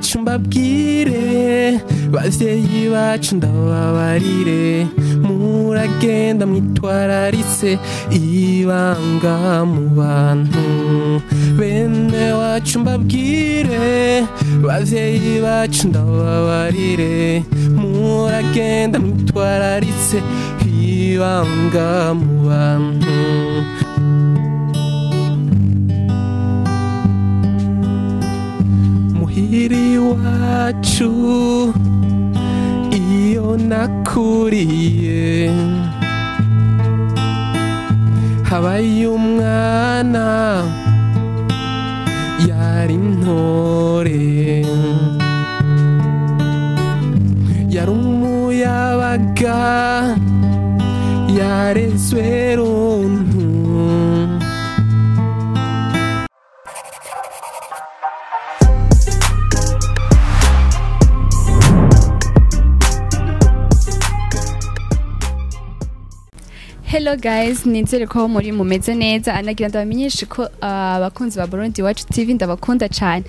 Wacu mbabwire, bavyeyi bacu ndababarire, muragenda mwitwararitse ibanga mu bantu. Bene wacu mbabwire, bavyeyi bacu ndababarire, muragenda mwitwararitse ibanga mu bantu. Muhiri wacu iyo nakuriye, habaye umwana yari intore, yari umuyabaga yarezwe runtu. Hello guys, nizere ko muri mumeze neza. Anagira ndabamenyeshe ko abakunzi ba Burundi Iwacu TV ndabakunda cyane.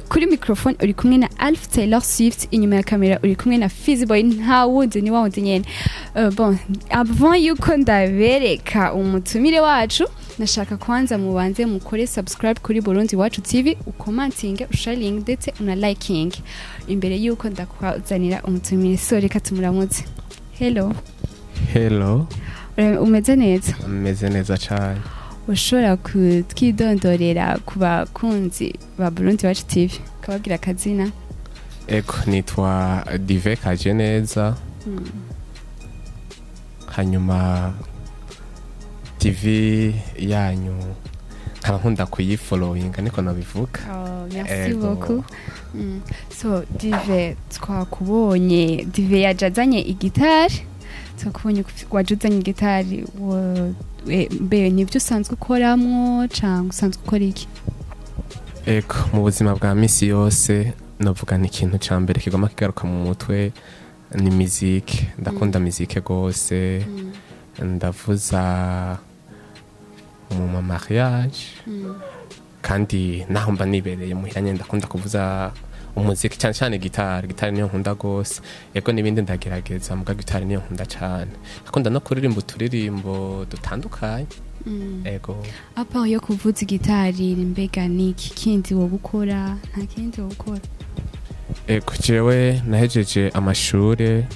Kuri microphone uri kumwe na Alf Taylor Swift, inyuma ya kamera uri kumwe na Fizzy Boy, nta wundi ni wa wundi nyene. Bon, avant yuko ndabereka umutumire wacu, nashaka kwanza mubanze mukore subscribe kuri Burundi Iwacu TV, ukomantinge, usharing ndetse una liking. Imbere yuko ndakwazanira umutumire, so reka tumuramutse. Hello. Hello. Umeze neza? Meze neza cyane. Ushobora kutwidondorera ku bakunzi ba Burundi Iwacu TV, ukababwira akazina? Ego, nitwa Dive Kajeneza. Hanyuma TV yanyu nkaba nkunda kuyifollowinga, niko nabivuga. Oh, merci beaucoup. So Dive, twakubonye Dive yaje azanye igitari, twakubonye waje uzanye igitari, mbe nibyo usanzwe ukoramwo cyangwa usanzwe ukora iki? Ego, mu buzima bwa misi yose navuga ni ikintu ca mbere kigoma kigaruka mu mutwe ni muziki. Ndakunda muziki gose. Ndavuza mu mariage, kandi naho mba nibereye muhira nyene ndakunda kuvuza umuziki, cyane cyane gitari. Gitari niyo nkunda gose. Ego n'ibindi ndagerageza, muga gitari niyo nkunda cyane. Ndakunda no kuririmba uturirimbo dutandukanye. Ego. Apa yo kuvuza gitari, mbega ni iki kindi wowe ukora? Nta kindi wowe ukora? Ego, jewe nahejeje amashure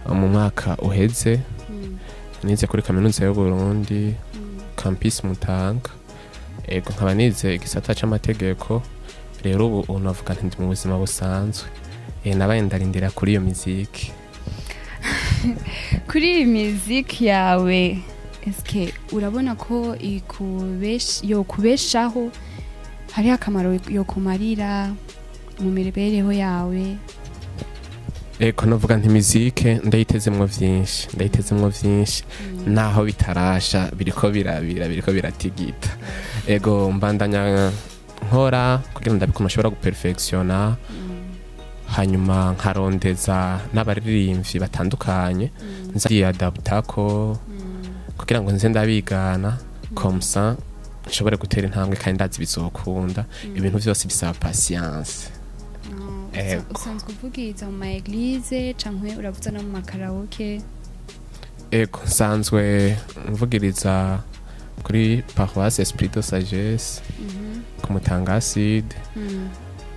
mu mwaka uheze. Nize kuri kaminuza y'u Burundi, campus Mutanga. Ego, nkaba nize igisata c'amategeko. Rero ubu unavuga nti ndi mu buzima busanzwe. Nabaye ndarindira kuri iyo miziki. Kuri iyi miziki yawe, eske urabona ko yokubeshaho, hariho akamaro yokumarira mu mibereho yawe? Ego, navuga nti mizike ndayitezemwo vyinshi, ndayitezemwo vyinshi. Naho bitarasha biriko birabira, biriko biratigita. Ego, mbandanya nkora kugira ngo ndabikoma nshobora guperfectiona, hanyuma nkarondeza n'abaririmbyi batandukanye nziyadaptako kugira ngo nze ndabigana, comme ça nshobore gutera intambwe, kandi ndazi bizokunda. Ibintu vyose bisaba patience. Usanzwe uvugiriza mu ma église canke uravuza no mu makaraoke? Ego, nsanzwe mvugiriza kuri paroisse Esprit de Sagesse ku Mutanga Sud.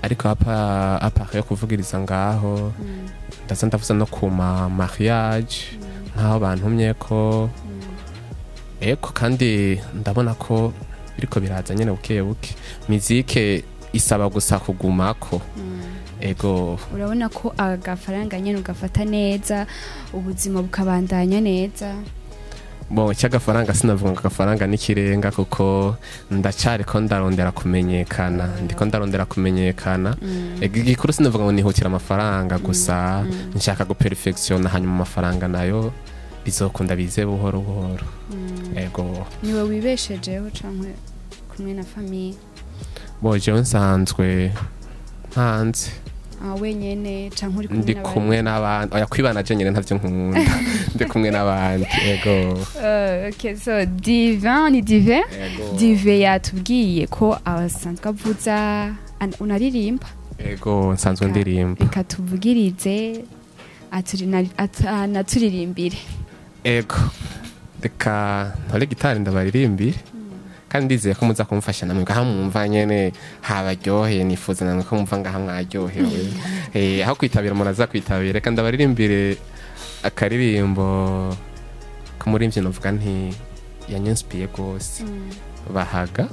Ariko à part yo kuvugiriza ngaho, ndaza ndavuza no ku ma mariage nk'aho bantumye ko. Ego, kandi ndabona ko biriko biraza nyene buke buke. Mizike isaba gusa kugumako. Ego. Urabona ko agafaranga nyene ugafata neza, ubuzima bukabandanya neza? Bon, cy'agafaranga sinavuga ngo agafaranga n'ikirenga, kuko ndacariko ndarondera kumenyekana, ndiko ndarondera kumenyekana. Ego, igikuru sinavuga ngo nihutira amafaranga gusa, nshaka guperfectiona, hanyuma amafaranga nayo bizokunda bize buhoro buhoro. Ego. Niwe wibeshejeho canke kumwe na famille? Bon, jewe nsanzwe mpanze. Wenyene canke uri kumwe Ndi n'abandi? kumwe n'abandi. Oya, kwibana je nyene ntavyo nkunda, ndi kumwe n'abandi. Ego. Okay, so Divin ni Divin. Ego. Dive yatubwiye ko asanzwe avuza, unaririmba. Ego, nsanzwe ndirimba. Reka tuvugirize, anaturirimbire. Ego, reka ntore gitari ndabaririmbire, kandi ndizeye ko muza kumfasha namwe ngaha mwumva nyene habaryoheye. Nifuza namwe ko mwumva ngaha mwaryohewe. Aho kwitabira muraza kwitabira. Reka ndabaririmbire akaririmbo k'umuririmvyi novuga nti yanyinspiye gose, Bahaga,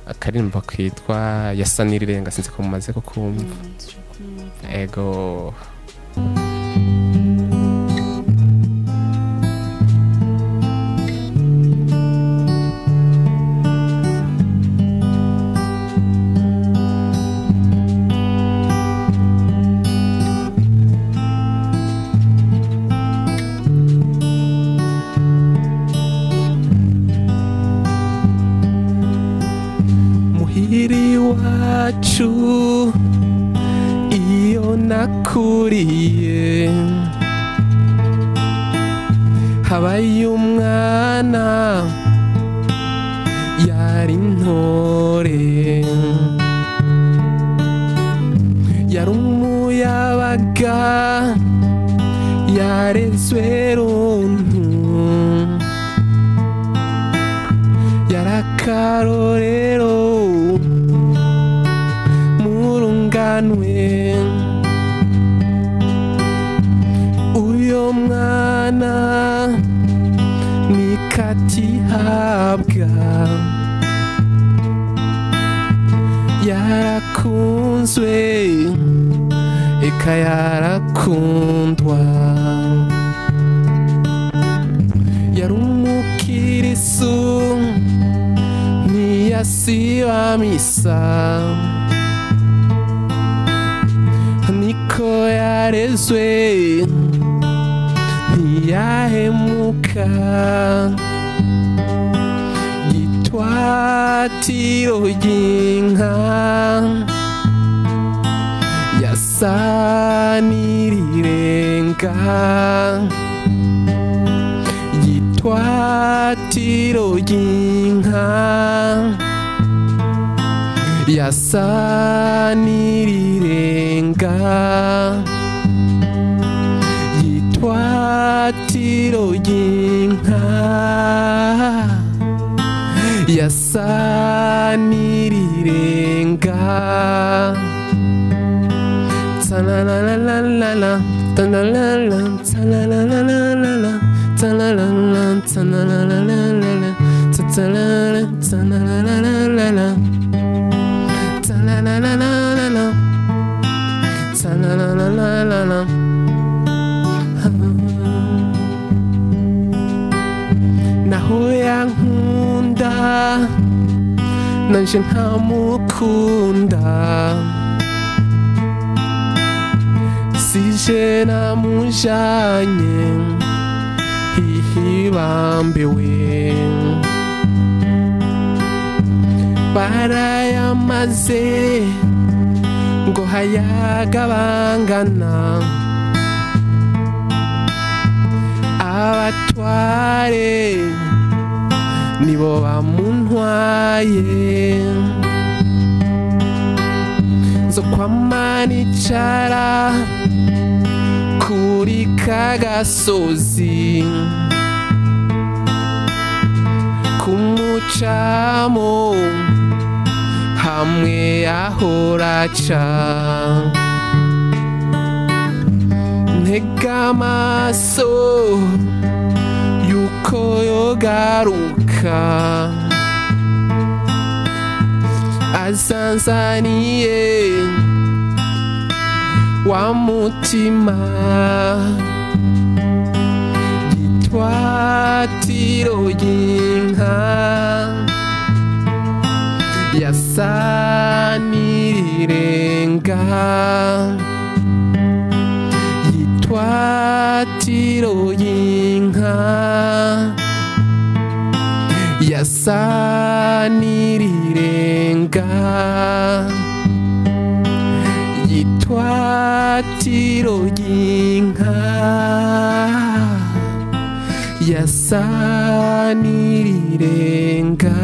akaririmbo kitwa Yasa n'irirenga. Sinzi ko mumaze kukumva. Ego. Muhiri wacu iyo nakuriye habaye umwana yari intore, yari umuyabaga, yarezwe runtu, yarakarorero murunganwe. Uyo mwana nikatihabwa, yarakunzwe eka yarakundwa, yari umukirisu ntiyasiba misa, niko yarezwe ntiyahemuka. Gitwatiro ry'inka yasa n'irirenga, gitwatiro ry'inka yasa n'irirenga, gitwatiro ry'inka yasa n'irirenga. Ta-la-la-la-la-la, ta-la-la-la, ta-la-la-la-la-la, ta-la-la-la, ta-la-la-la-la-la, ta-ta-la-la, ta-la-la-la-la-la, ta-la-la-la-la-la, ta-la-la-la-la-la. Naho yankunda nanje ntamukunda, sije namujanye hihibambiwe, barayamaze ngo hayagabangana, abatware nibo bamuntwaye. Nzo kwamanicara kuri kagasozi, kumucamo hamwe ahoraca, ntega amaso yuko yogaruka, azanzaniye wa mutima. Gitwatiro ry'inka yasa n'irirenga, gitwatiro ry'inka yasa n'irirenga, gitwatiro ry'inka yasa n'irirenga,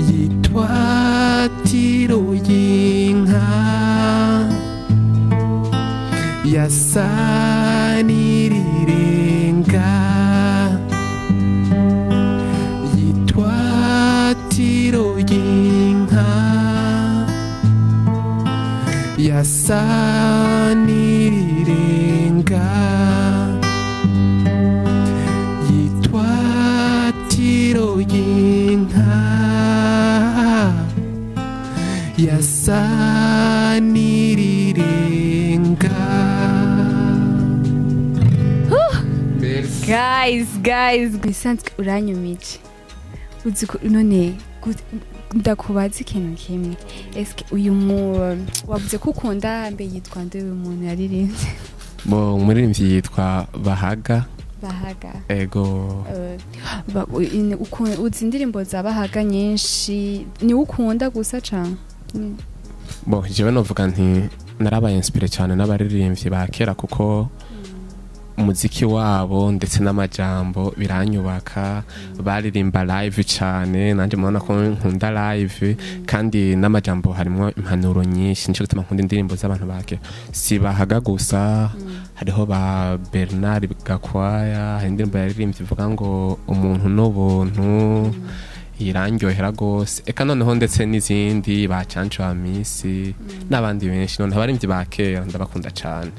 gitwatiro Tiro y'inka yasa n'irirenga, yitwa Tiro y'inka yasa n'irirenga, yitwa Tiro y'inka yasa n'irirenga. Merci. Guys, bisanzwe uranyumije. Uzi ko none ndakubaza ikintu kimwe. Eske uyu mu wavuze ko ukunda, mbe yitwa nde uyu muntu yaririmbye? Bo, umuririmbyi yitwa Bahaga. Bahaga. Ego. Uzi indirimbo za Bahaga nyinshi, niwe ukunda gusa cane? Bo, jewe novuga nti narabaye inspiré cyane n'abaririmbyi ba kera, kuko umuziki wabo ndetse n'amajambo biranyubaka. Baririmba live cyane, nanjye mubona ko nkunda live, kandi n'amajambo harimo impanuro nyinshi. Nico gituma nkunda indirimbo z'abantu ba kera. Si Bahaga gusa, hariho ba Bernard Gakwaya. Hari indirimbo yaririmbye ivuga ngo umuntu n'ubuntu, irandyohera gose. Eka noneho ndetse n'izindi ba Canco Amisi n'abandi benshi. None abaririmbyi ba kera ndabakunda cyane.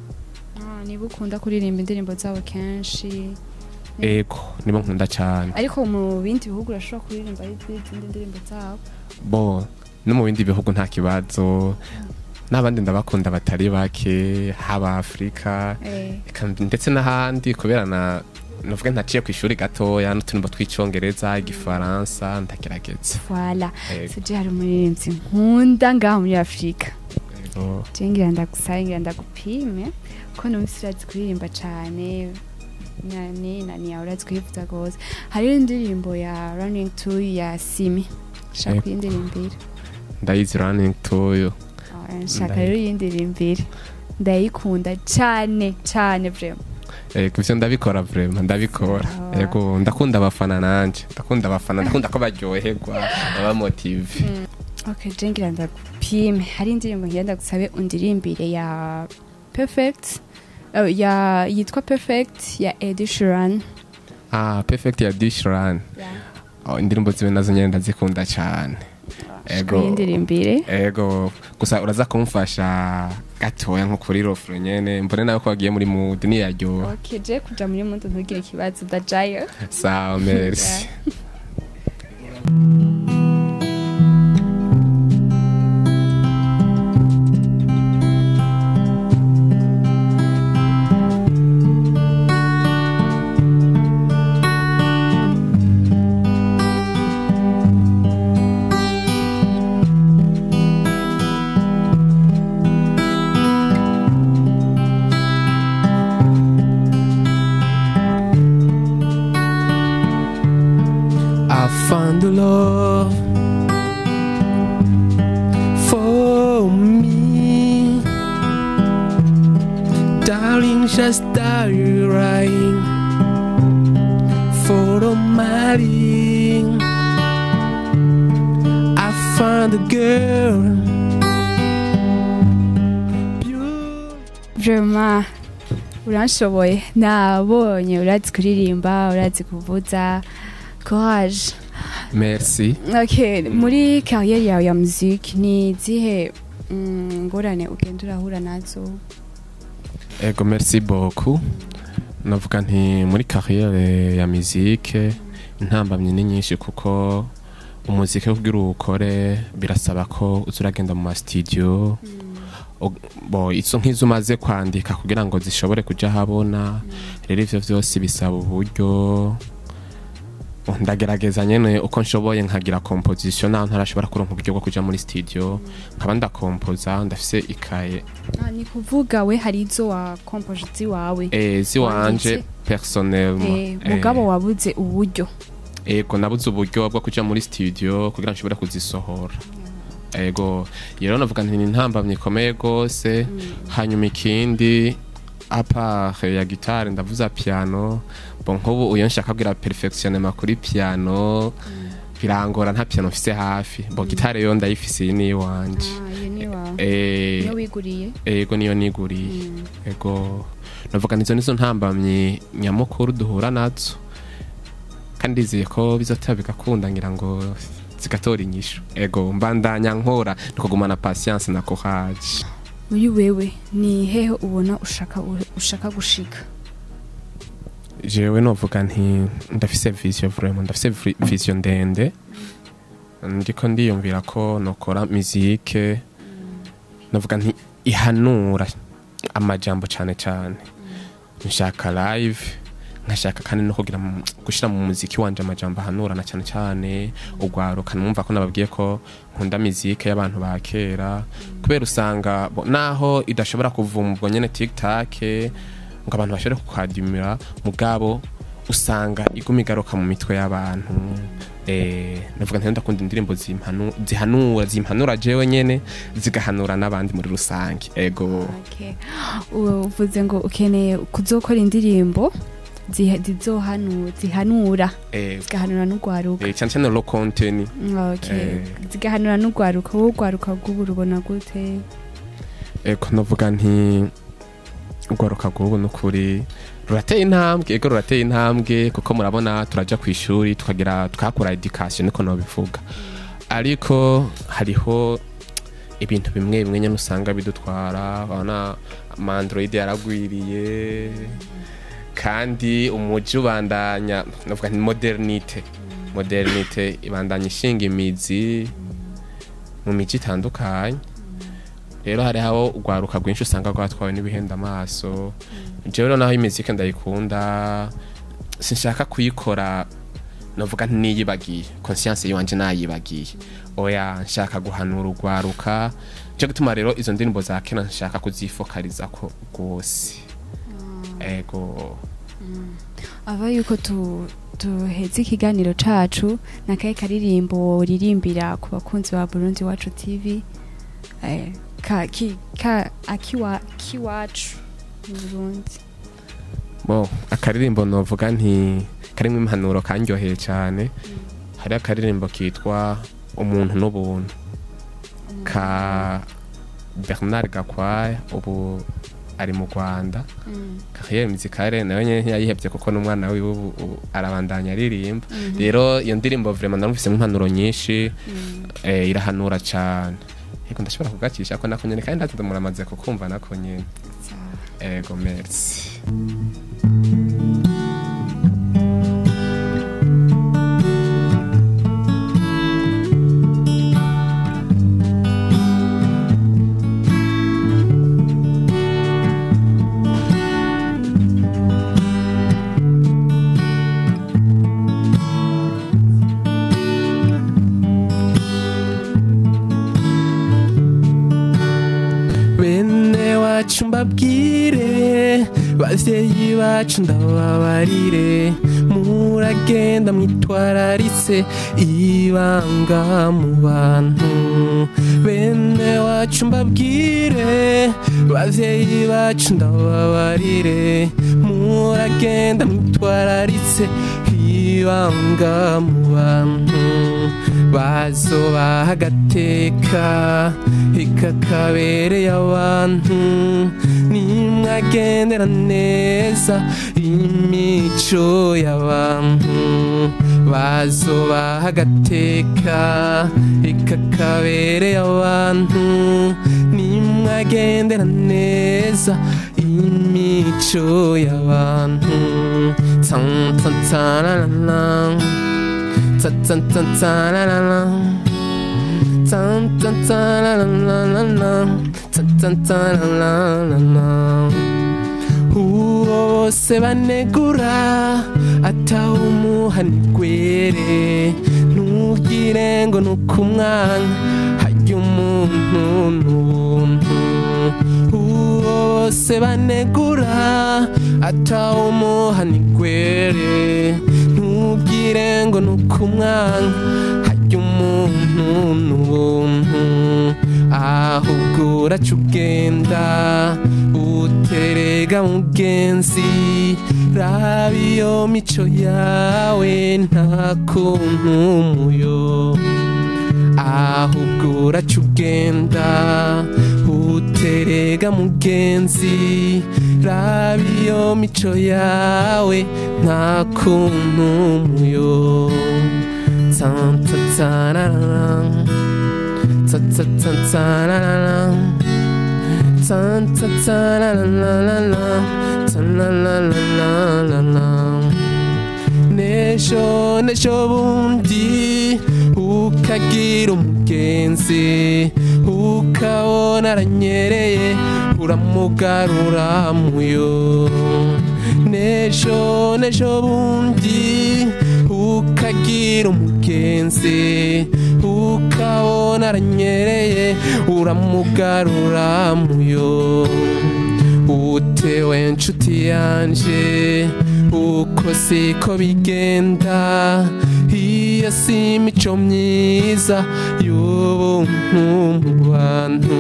Ah, niba ukunda kuririmba indirimbo zabo kenshi? Ego, nibo nkunda cyane. Ariko mu bindi bihugu urashobora kuririmba izindi ndirimbo zabo? Bo, no mu bindi bihugu nta kibazo, n'abandi ndabakunda batari bake, haba Afurika, eka ndetse n'ahandi, kubera na nuvuga ntaciye ku ishuri gatoya, n'utuntu tw'icongereza, igifaransa ndagerageza. Voilà. Ego. Sije hari umuririmbyi nkunda ngaha muri Afurika. Ego. Je ngira ndagusabe, ngira ndagupime, ko numvise urazi kuririmba cane, nani nani yawe urazi kuyivuza gose. Hariho indirimbo ya Running To ya Simi, shaka Ego. kuyindirimbira. Ndayizi Running To You. Ah, nshaka rero uyindirimbire, ndayikunda cane cane vraiment. Ego, ivyo ndabikora vraiment, ndabikora. Ah. Ego, ndakunda abafana, nanje ndakunda abafana, ndakunda ko baryoherwa, baba motivé. Okay, je ngira ndagupime. Hari indirimbo ngira ndagusabe undirimbire ya Perfect, ya yitwa Perfect ya Ed Sheeran. Ah, Perfect ya Ed Sheeran. Oh, indirimbo ziwe nazo nyene ndazikunda cyane. Ego. Uyindirimbire. Ego, gusa uraza kumfasha gatoya nko kuri refrain nyene, mbone nawe ko wagiye muri mood niyaryoha. Okay, je kuja muri mood, ntugire ikibazo, ndajayo. Sawa, merci. I found the love for me, darling. Just start right for my. I found a girl. Beautiful. Vraiment uranshoboye, nabonye urazi kuririmba, urazi kuvuza. Courage. Merci. Okay, muri carrière yawe ya musique ni izihe ngorane ugenda urahura nazo? Ego, merci beaucoup. Navuga nti muri carrière ya musique intambamyi ni nyinshi, kuko umuziki kugira uwukore birasaba ko uza uragenda mu ma studio. Bo izo nk'izo umaze kwandika kugira ngo zishobore kuja habona, rero ivyo vyose bisaba uburyo. Ndagerageza nyene uko nshoboye nkagira composition, naho ntarashobora kuronka uburyo bwo kuja muri studio, nkaba ndakompoza, ndafise ikaye. Ah, ni kuvuga we hari izo wa compoje ziwawe? Ziwanje. Wanditse? Personnellement. Mugabo wabuze uburyo. Ego, nabuze uburyo bwo kuja muri studio kugira nshobore kuzisohora. Ego, rero navuga nti ni intambamyi ikomeye gose. Hanyuma ikindi, à part ya guitare ndavuza piano. Bon, nk'ubu uyo nshaka kugira perfectionnement kuri piano. Birangora, nta piano mfise hafi. Bo gitare yo ndayifise, iyi ni iwanje. Ah, iyo ni wawe? Niyo wiguriye? Ego, niyo niguriye. Ego, navuga nizo ntambamyi nyamukuru duhura nazo, kandi ndizeye ko bizoteba bigakunda, ngira ngo zigatora inyishu. Ego, mbandanya nkora, nikugumana patience na courage. Muri wewe ni hehe ubona ushaka gushika? Jewe novuga nti ndafise vision, vraiment ndafise vision ndende. Ndiko ndiyumvira ko nokora musique, novuga nti ihanura amajambo cane cane. Nshaka live, nkashaka kandi no kugira gushira mu muziki wanje amajambo ahanura, na cane cane ugwaruka. Numva ko nababwiye ko nkunda musique y'abantu ba kera, kubera usanga naho idashobora kuvumbwa nyene TikTok ngo abantu bashobore kukadimira, mugabo usanga iguma igaruka mu mitwe y'abantu. Navuga nti ndakunda indirimbo zihanura, zimpanura jewe nyene, zigahanura n'abandi muri rusange. Ego. Okay. Uvuze ngo ukeneye kuzokora indirimbo zihanura, zigahanura n'ugwaruka. Cyane cyane low content. Okay. Zigahanura n'ugwaruka. Wowe ugwaruka bw'ubu rubona gute? Ego, navuga nti ugwaruka bw'ubu n'ukuri rurateye intambwe. Ego, rurateye intambwe, kuko murabona turaja ku ishuri, tukagira, tukahakura education, niko nobivuga. Ariko hariho ibintu bimwe bimwe nyene usanga bidutwara. Urabona ama Android yaragwiriye, kandi umuji ubandanya, navuga nti modernité ibandanya ishinga imizi mu miji itandukanye. Rero hariho aho urwaruka rwinshi usanga rwatwawe n'ibihenda amaso. Jewe rero naho imiziki ndayikunda, sinshaka kuyikora, navuga nti niyibagiye conscience yiwanje, nayibagiye. Oya, nshaka guhanura urwaruka. Cyo gutuma rero izo ndirimbo za kera nshaka kuzifokaliza ko rwose. Ego. Ava yuko tuheze ikiganiro cacu, nakaye karirimbo ririmbira ku bakunzi ba Burundi Wacu TV, ka ki ka akiwa kiwacu mu Burundi? Bo, akaririmbo novuga nti karimwo impanuro kanryoheye cyane, hari akaririmbo kitwa "Umuntu n'ubuntu" ka Bernard Gakwaya, ubu ari mu Rwanda. Carrière musicale nawe nyene ntiyayihevye, kuko n'umwana wiwe ubu arabandanya aririmba. Rero iyo ndirimbo vraiment narumvisemo impanuro nyinshi, irahanura cyane. Ego, ndashobora kugacisha ko nako nyene, kandi ndazi muramaze kukumva nako nyene. Ego, merci. Bene wacu mbabwire, bavyeyi bacu ndababarire, muragenda mwitwararitse ibanga mu bantu. Bene wacu mbabwire, bavyeyi bacu ndababarire, muragenda mwitwararitse ibanga mu bantu. Bazobaha agateka ikakabereye abantu, nimwagendera neza imico y'abantu. Bazobaha agateka ikakabereye abantu, nimwagendera neza imico y'abantu. Tan tan tan la la la. Ta ta ta ta la la la. Tan tan ta la la la la la. Ta ta ta la la la la. Uwo bose banegura atawumuhanigwere, ntugire ngo nukumwana, harya umuntu n'ubuntu. Uwo bose banegura atawumuhanigwere, ntugire ngo nukumwana, harya umuntu n'ubuntu. Ahubwo uraca ugenda. Uterega mugenzi, raba iyo mico yawe nta kuntu muyo, ahubwo uraca ugenda. Uterega mugenzi, raba iyo mico yawe nta kuntu muyo. Tan ta ta ra ra, ta ta ta ta ra ra ra, tan ta ta ra ra ra ra, ta la la la la la la. N'ejo n'ejo bundi ukagira umugenzi, ukabona aranyereye uramugarura muyo. N'ejo n'ejo bundi ukagira umugenzi, ukabona aranyereye uramugarura muyo. Utewe nshuti yanje, uko siko bigenda, iyo si imico myiza y'ubuntu mu bantu.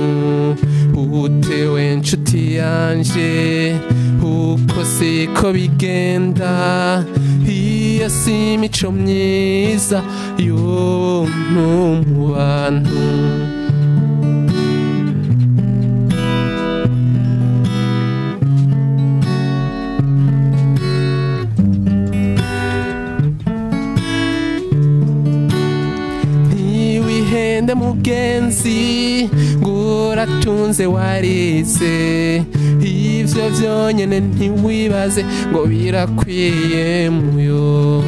Utewe nshuti yanje, uko siko bigenda, iyo si imico myiza y'ubuntu mu bantu. Ntiwihende mugenzi, nguratunze warize, ivyo vyonyene ntiwibaze ngo birakwiye muyo.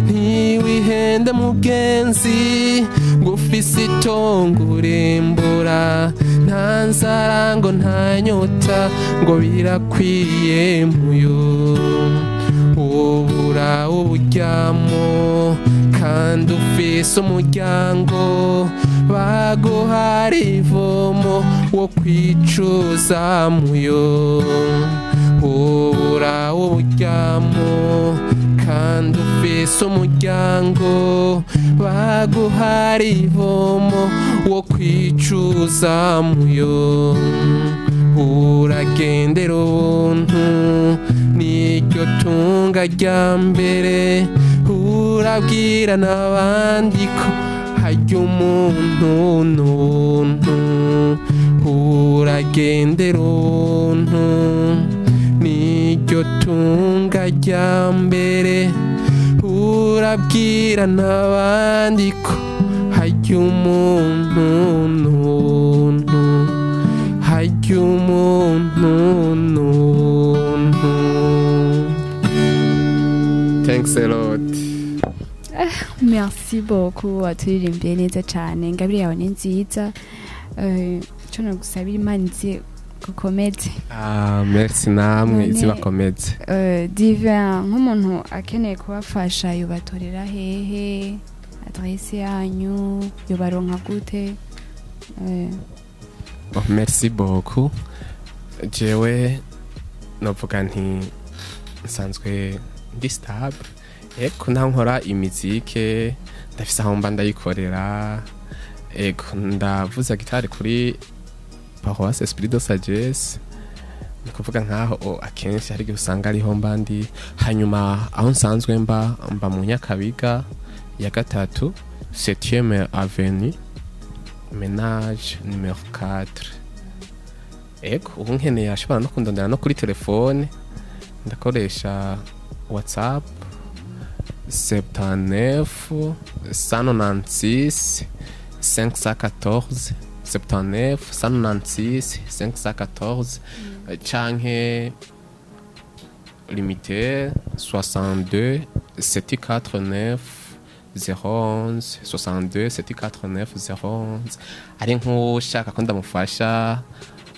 Ntiwihende mugenzi, ngufise itongo urimbura, nta nzara ngo nta nyota ngo birakwiye muyo. Ubura uburyamo kandi ufise umuryango, baguhara ivomo wo kwicuza muyo. Ubura uburyamo kandi ufise umuryango, baguhara ivomo wo kwicuza muyo. Uragendera ubuntu niryo tunga rya mbere, urabwira n'abandi ko harya umuntu n'ubuntu. Uragendera ubuntu niryo tunga rya mbere, urabwira n'abandi ko harya umuntu n'ubuntu, harya umuntu n'ubuntu. Thanks a lot. Merci beaucoup, waturirimbiye neza cyane, ingabire yawe ni nziza. Ico nagusabira Imana izi gukomeze. Ah, merci namwe, izi bakomeze. Divin, nk'umuntu akeneye kubafasha yobatorera hehe? Adresse yanyu yobaronka gute? Oh, merci beaucoup. Jewe novuga nti nsanzwe ndi stable. Eko nta nkora imizike, ndafise aho mba ndayikorera. Eko ndavuza gitari kuri Paroisse Esprit de Sagesse. Ni kuvuga nkaho akenshi hari igihe usanga ariho mba ndi. Hanyuma aho nsanzwe mba mu Nyakabiga ya gatatu 7e avenue, ménage numéro 4. Eko ubu nkeneye ashobora no kundondera no kuri telefone, ndakoresha WhatsApp 79 196 514, 79 196 514, canke limité 62 749 011, 62 749 011. Ari nk'ushaka ko ndamufasha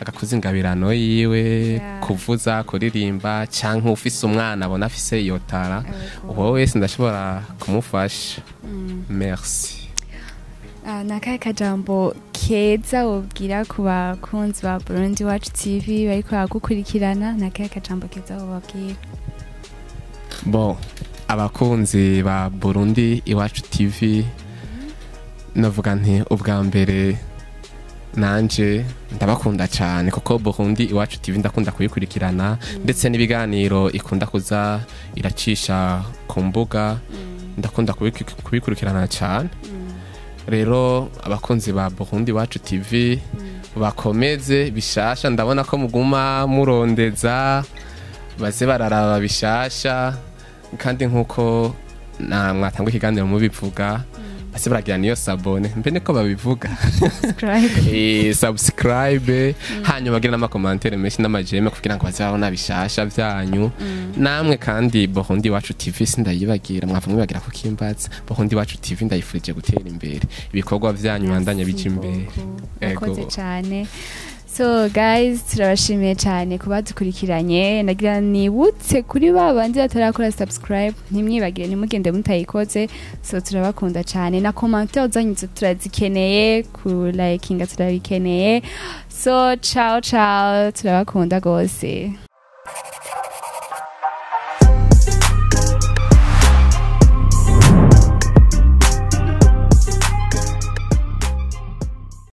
agakuza ingabirano yiwe, kuvuza, kuririmba, canke ufise umwana abona afise iyo tara, uwo wese ndashobora kumufasha. Merci. Nakahe kajambo keza wobwira ku bakunzi ba Burundi Iwacu TV bariko baragukurikirana? Nakahe kajambo keza wobabwira? Bon, abakunzi ba Burundi Iwacu TV, navuga nti ubwa mbere Nanje ndabakunda cyane, kuko Burundi Iwacu TV ndakunda kuyikurikirana, ndetse n'ibiganiro ikunda kuza iracisha ku mbuga ndakunda kubikurikirana cyane. Rero abakunzi ba Burundi Iwacu TV bakomeze bishasha, ndabona ko muguma murondeza, baze bararaba bishasha. Kandi nkuko na mwatanga ikiganiro mubivuga, base baragira niyo s'abonner, mbe niko babivuga? Subscribe. Subscribe, hanyuma bagira n'ama commentaires menshi n'ama j'aime kugira ngo baze babona bishasha byanyu namwe. Kandi Burundi Iwacu TV sindayibagira, mwava mwibagira kukimbaza. Burundi Iwacu TV ndayifurije gutera imbere, ibikorwa byanyu bandanya bija imbere. Ego. Murakoze cyane. So guys, turabashimiye cyane kuba dukurikiranye. Nagira nibutse kuri ba bandi batarakora subscribe, ntimwibagire, ntimugende mutayikoze. So turabakunda cyane, na commentaire zanyu turazikeneye, ku likinga turabikeneye. So ciao ciao, turabakunda gose.